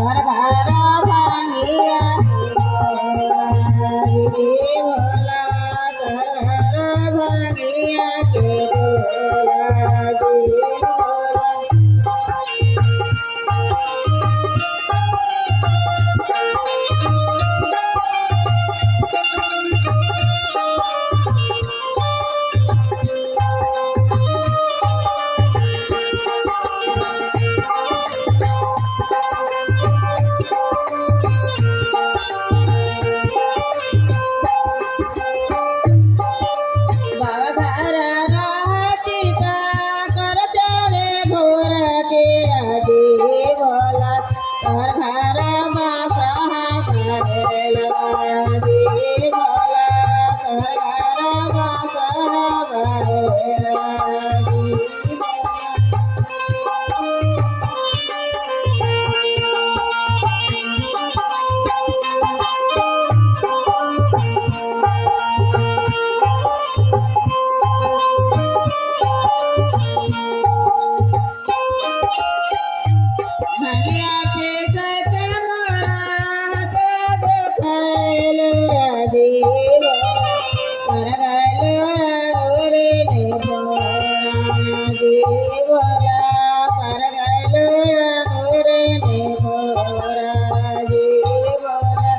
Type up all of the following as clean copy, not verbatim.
तोहर घर भांगिया के गोला जी भोला, तोहर घर भांगिया के गोला जी भोला। बाबा घर रहती ता कर चले घोर के आदि भोला, तोहर घर बासहा करेला आदि भोला, तोहर घर बासहा करेला आदि भोला। भैया के सत मोरा देखायल आदि भोला, पर गल रे ने भोरा आदि भोला, पर गल रे ने भोरा आदि भोला।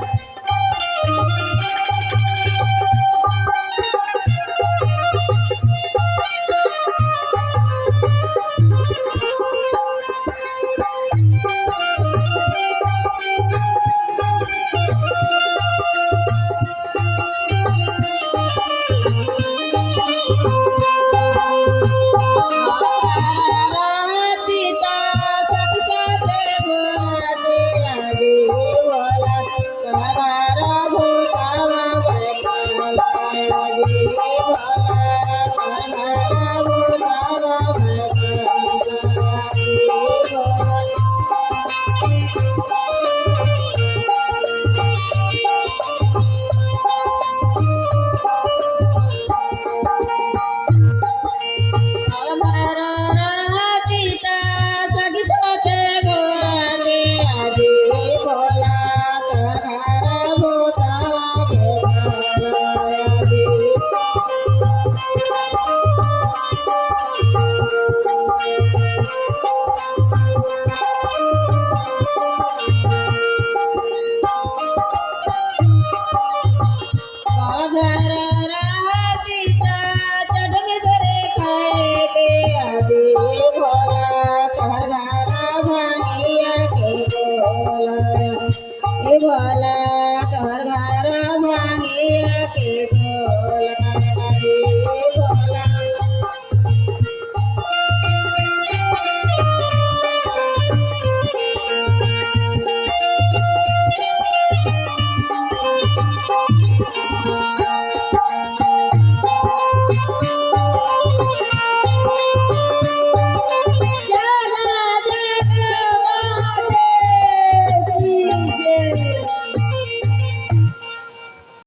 भोला तोहर घर भांगिया के गोला रे भोला।